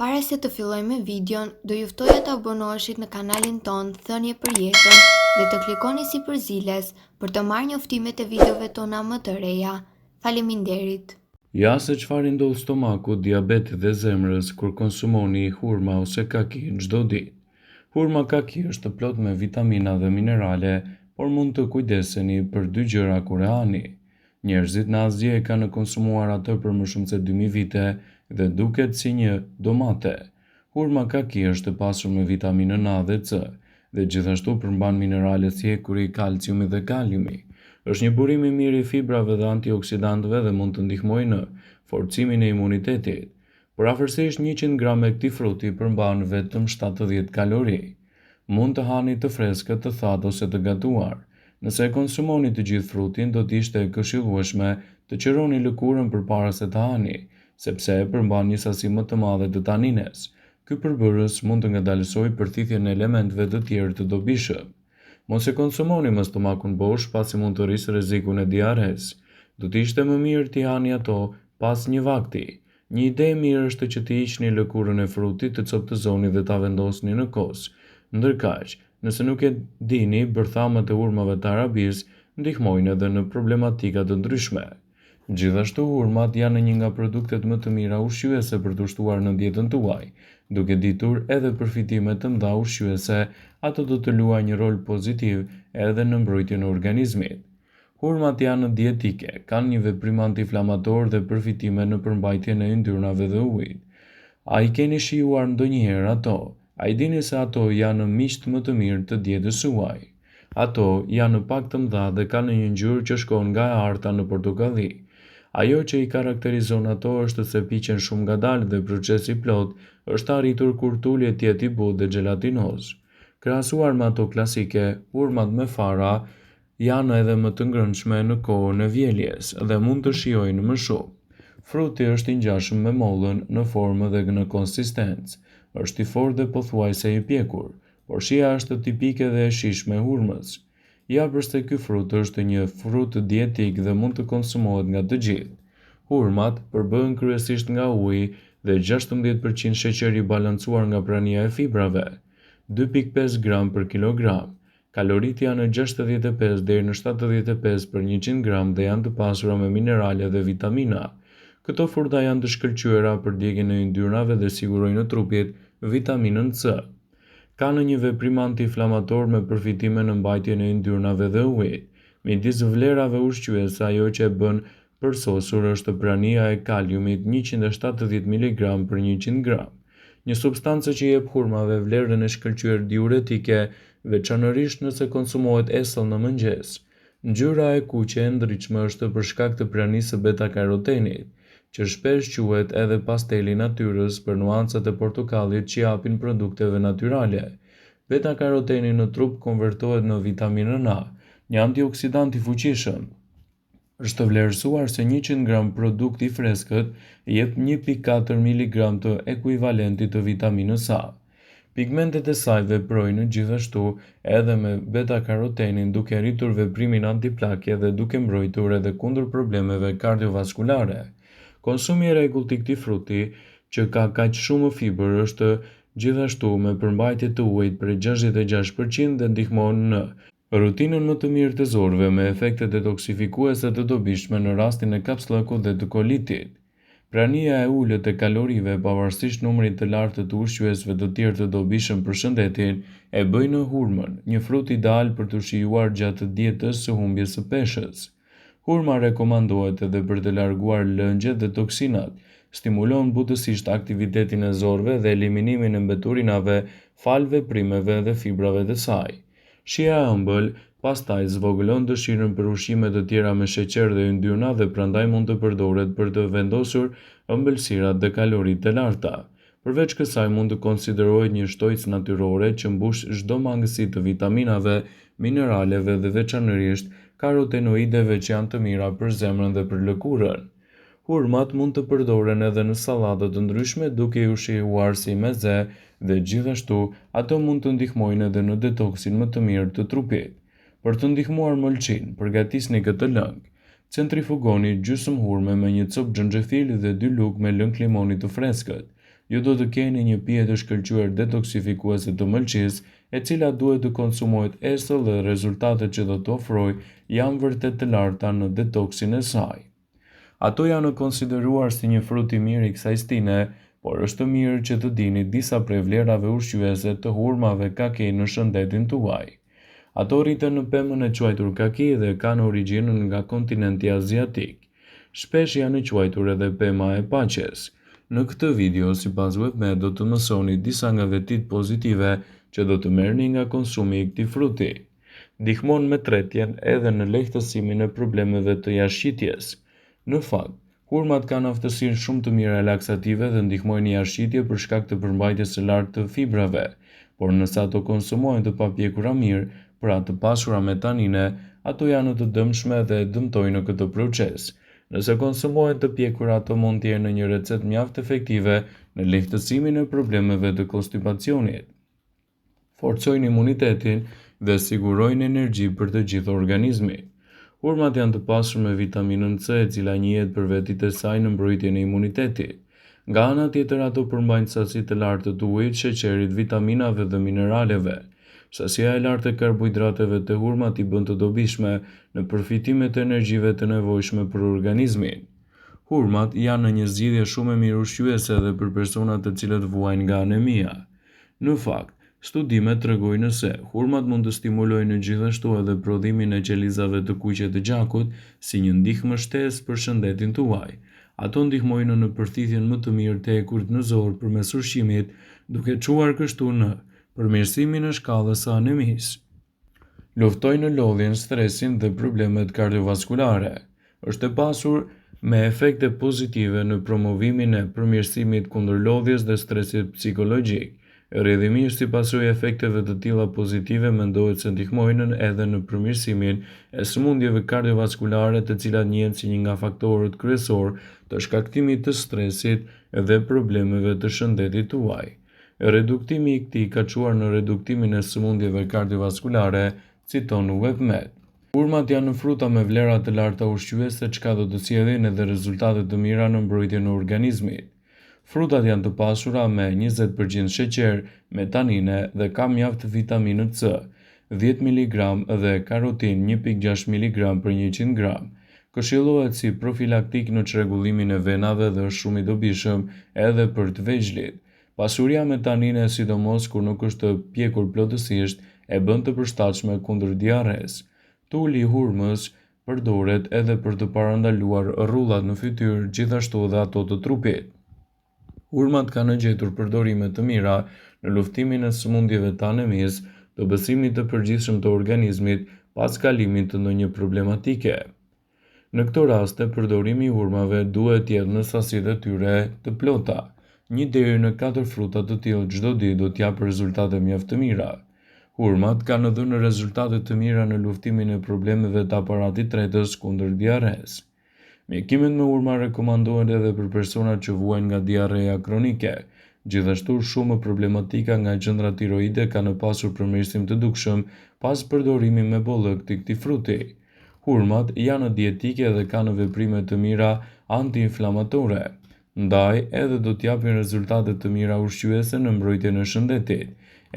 Para se të fillojmë me videon, do ju ftoja të abonoheshit në kanalin tonë Thënie për Jetën dhe të klikoni sipër ziles për të marrë njoftimet e videove tona më të reja. Faleminderit! Ja se çfarë i ndodh stomakut, diabetit dhe zemrës kur konsumoni hurma ose kaki çdo ditë. Hurma kaki është plot me vitamina dhe minerale, por mund të kujdeseni për dy gjëra kur e hani. Njerëzit në Azi e kanë konsumuar atë për më shumë se 2000 vite dhe duket si një domate. Hurma kaki është e pasur me vitaminën A dhe C dhe gjithashtu përmban minerale si hekuri, kalciumi dhe kaliumi. Është një burim i mirë i fibrave dhe antioksidantëve dhe mund të ndihmojë në forcimin e imunitetit. Përafërsisht 100 gram e këtij fruti përmban vetëm 70 kalori. Mund të hani të freskët, të thatë ose të gatuar. Nëse e konsumoni të gjithë frutin, do të ishte e këshillueshme të qëroni lëkurën përpara se ta hani, sepse përmban një sasi më të madhe të tanines. Ky përbërës mund të ngadalësojë përthithjen e elementëve të tjerë të dobishëm. Mos e konsumoni me stomakun bosh, pasi mund të rrisë rrezikun e diarresë. Do të ishte më mirë t'i hani ato pas një vakti. Një ide e mirë është që të hiqni lëkurën e frutit, të copëzoni dhe ta vendosni në kos. Ndërkaq, nëse nuk e dini, bërthamat e hurmave të Arabisë ndihmojnë edhe në problematika të ndryshme. Gjithashtu, hurmat janë një nga produktet më të mira ushqyese për t'u shtuar në dietën tuaj. Duke ditur edhe përfitime të mëdha ushqyese, ato do të luajnë një rol pozitiv edhe në mbrojtjen e organizmit. Hurmat janë dietike, kanë një veprim antiinflamator dhe përfitime në përmbajtjen e yndyrnave dhe ujit. A i keni shijuar ndonjëherë ato? A i dini se ato janë miqtë më të mirë të dietës suaj? Ato janë pak të mëdha dhe kanë një ngjyrë që shkon nga e arta në portokalli. Ajo që i karakterizon ato është se piqen shumë ngadalë dhe procesi i plotë është arritur kur tuli të jetë i butë dhe xhelatinoz. Krahasuar me ato klasike, hurmat me fara janë edhe më të ngrënshme në kohën e vjeljes dhe mund të shijojnë më shumë. Fruti është i ngjashëm me mollën në formë dhe në konsistencë. Është i fortë dhe pothuajse i pjekur, por shija është tipike dhe e shijshme e hurmës. Ja përse ky frut është një frut dietik dhe mund të konsumohet nga të gjithë. Hurmat përbëhen kryesisht nga uji dhe 16% sheqer i balancuar nga prania e fibrave, 2.5 gram për kilogram. Kaloritë janë 65 deri në 75 për 100 gram dhe janë të pasura me minerale dhe vitamina. Këto fruta janë të shkëlqyera për djegien e yndyrnave dhe sigurojnë trupit vitaminën C. Kanë një veprim antiinflamator me përfitime në mbajtjen e yndyrnave dhe ujit. Midis vlerave ushqyese, ajo që e bën përsosur është prania e kaliumit 170 mg për 100 gram. Një substancë që i jep hurmave vlerën e shkëlqyer diuretike, veçanërisht nëse konsumohet esëll në mëngjes. Ngjyra e kuqe e ndritshme është për shkak të pranisë së beta-karotenit, që shpesh quhet edhe pasteli i natyrës për nuancat e portokallit që japin produkteve natyrale. Beta-karoteni në trup konvertohet në vitaminën A, një antioksidant i fuqishëm. Është vlerësuar se 100 gram produkt i freskët jep 1.4 mg të ekuivalentit të vitaminës A. Pigmentet e saj veprojnë gjithashtu edhe me beta-karotenin duke rritur veprimin antiplakje dhe duke mbrojtur edhe kundër problemeve kardiovaskulare. Konsumi i rregullt i këtij fruti, që ka kaq shumë fibër, është gjithashtu me përmbajtje të ujit prej 66% dhe ndihmon në Rutinën më të mirë të zorrëve me efekte detoksifikuese të dobishme në rastin e kapsllëkut dhe të kolitit. Prania e ulët e kalorive, pavarësisht numrit të lartë të ushqyesve të tjerë të dobishëm për shëndetin, e bëjnë hurmën një frut ideal për t'u shijuar gjatë dietës së humbjes së peshës. Hurma rekomandohet edhe për të larguar lëngjet dhe toksinat, stimulon butësisht aktivitetin e zorrëve dhe eliminimin e mbeturinave falë veprimeve dhe fibrave të saj. Shija e ëmbël, pastaj zvogëlon dëshirën për ushqime të tjera me sheqer dhe yndyrna dhe prandaj mund të përdoret për të vendosur ëmbëlsirat dhe kaloritë e larta. Përveç kësaj mund të konsiderohet një shtojcë natyrore që mbush çdo mangësi të vitaminave, mineraleve dhe veçanërisht karotenoideve që janë të mira për zemrën dhe për lëkurën. Hurmat mund të përdoren edhe në sallata të ndryshme duke iu shijuar si meze dhe gjithashtu ato mund të ndihmojnë edhe në detoksin më të mirë të trupit. Për të ndihmuar mëlçinë, përgatisni këtë lëng. Centrifugoni gjysmë hurme me një copë xhenxhefil dhe dy lugë me lëng limoni të freskët. Ju do të keni një pije të shkëlqyer detoksifikuese të mëlçisë, e cila duhet të konsumohet esëll dhe rezultatet që do të ofrojë janë vërtet të larta në detoksin e saj. Ato janë konsideruar si një frut i mirë i kësaj stine, por është mirë që të dini disa prej vlerave ushqyese të hurmave kaki në shëndetin tuaj. Ato rriten në pemën e quajtur kaki dhe kanë origjinën nga kontinenti aziatik. Shpesh janë quajtur edhe pema e paqes. Në këtë video, sipas WebMed do të mësoni disa nga vetitë pozitive që do të merrni nga konsumi i këtij fruti. Ndihmon me tretjen edhe në lehtësimin e problemeve të jashtëqitjes. Në fakt, hurmat kanë aftësinë shumë të mira laksative dhe ndihmojnë në jashtëqitje për shkak të përmbajtjes së lartë të fibrave. Por nëse ato konsumohen të papjekura mirë, pra të pasura me tanine, ato janë të dëmshme dhe e dëmtojnë këtë proces. Nëse konsumohen të pjekura, ato mund të jenë një recetë mjaft efektive në lehtësimin e problemeve të konstipacionit. Forcojnë imunitetin dhe sigurojnë energji për të gjithë organizmin. Hurmat janë të pasur me vitaminën C, e cila njihet për vetitë e saj në mbrojtjen e imunitetit. Nga ana tjetër ato përmbajnë sasi të lartë të ujit, sheqerit, vitaminave dhe mineraleve. Sasia e lartë e karbohidrateve te hurmat i bën të dobishme në përfitimet e energjive të nevojshme për organizmin. Hurmat janë një zgjidhje shumë e mirë ushqyese edhe për personat të cilët vuajnë nga anemia. Në fakt, studimet tregojnë se hurmat mund të stimulojnë gjithashtu edhe prodhimin e qelizave të kuqe të gjakut si një ndihmë shtesë për shëndetin tuaj. Ato ndihmojnë në përthithjen më të mirë të hekurit në zorrë përmes ushqimit, duke çuar kështu në përmirësimin e shkallës së anemisë. Luftojnë lodhjen, stresin dhe problemet kardiovaskulare. Është e pasur me efekte pozitive në promovimin e përmirësimit kundër lodhjes dhe stresit psikologjik. Rrjedhimisht, si pasojë e efekteve të tilla pozitive mendohet se ndihmojnë edhe në përmirësimin e sëmundjeve kardiovaskulare të cilat njihen si një nga faktorët kryesorë të shkaktimit të stresit dhe problemeve të shëndetit tuaj. Reduktimi i këtij ka çuar në reduktimin e sëmundjeve kardiovaskulare, citon WebMed. Hurmat janë fruta me vlera të larta ushqyese çka do të sjellin edhe rezultate të mira në mbrojtjen e organizmit. Frutat janë të pasura me 20% sheqer, me tanine dhe ka mjaft vitaminë C, 10 miligram dhe karotin 1.6 miligram për 100 gram. Këshillohet si profilaktik në çrregullimin e venave dhe është shumë i dobishëm edhe për të vegjlit. Pasuria me tanine, sidomos kur nuk është pjekur plotësisht, e bën të përshtatshme kundër diarresë. Tuli i hurmës përdoret edhe për të parandaluar rrudhat në fytyrë, gjithashtu edhe ato të trupit. Hurmat kanë gjetur përdorime të mira në luftimin e sëmundjeve të anemisë, dobësimit të përgjithshëm të organizmit pas kalimit të ndonjë problematike. Në këto raste, përdorimi i hurmave duhet të jetë në sasitë e tyre të plota. Një deri në katër fruta të tillë çdo ditë do të japë rezultate mjaft të mira. Hurmat kanë dhënë rezultate të mira në luftimin e problemeve të aparatit tretës kundër diarresë. Mjekimet me hurma rekomandohen edhe për personat që vuajnë nga diarreja kronike. Gjithashtu, shumë problematika nga gjëndra tiroide kanë pasur përmirësim të dukshëm pas përdorimit me bollëk të këtij fruti. Hurmat janë dietike dhe kanë veprime të mira antiinflamatore. Ndaj, edhe do të japin rezultate të mira ushqyese në mbrojtjen e shëndetit.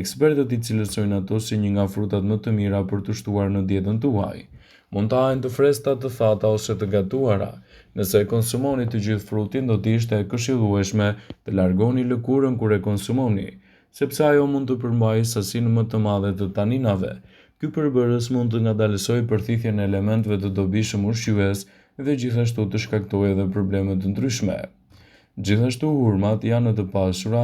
Ekspertët i cilësojnë ato si një nga frutat më të mira për t'u shtuar në dietën tuaj. Mund të hahen të freskëta, të thata ose të gatuara. Nëse e konsumoni të gjithë frutin, do të ishte e këshillueshme të largoni lëkurën kur e konsumoni, sepse ajo mund të përmbajë sasinë më të madhe të taninave. Ky përbërës mund të ngadalësojë përthithjen e elementëve të dobishëm ushqyes dhe gjithashtu të shkaktojë edhe probleme të ndryshme. Gjithashtu hurmat janë të pasura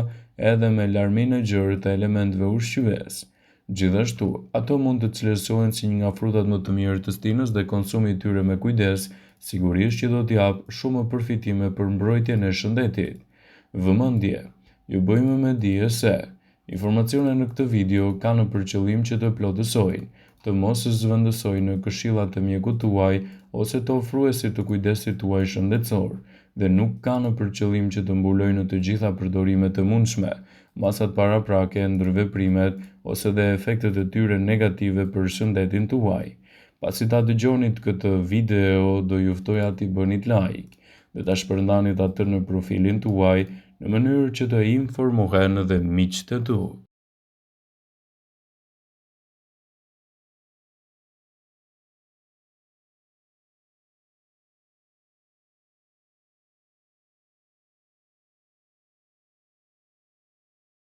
edhe me larminë e gjerë të elementëve ushqyes. Gjithashtu, ato mund të cilësohen si një nga frutat më të mirë të stinës dhe konsumi i tyre me kujdes sigurisht që do të japë shumë përfitime për mbrojtjen e shëndetit. Vëmendje! Ju bëjmë me dije se Informacionet në këtë video kanë për qëllim që të plotësojnë, të mos zëvendësojnë këshillat e mjekut tuaj ose të ofruesit të kujdesit tuaj shëndetësor dhe nuk kanë për qëllim që të mbulojnë të gjitha përdorimet e mundshme, masat paraprake, ndërveprimet ose dhe efektet e tyre negative për shëndetin tuaj. Pasi ta dëgjonit këtë video, do ju ftoja t'i bënit like dhe ta shpërndanit atë në profilin tuaj në mënyrë që të informohen dhe miqtë e tu.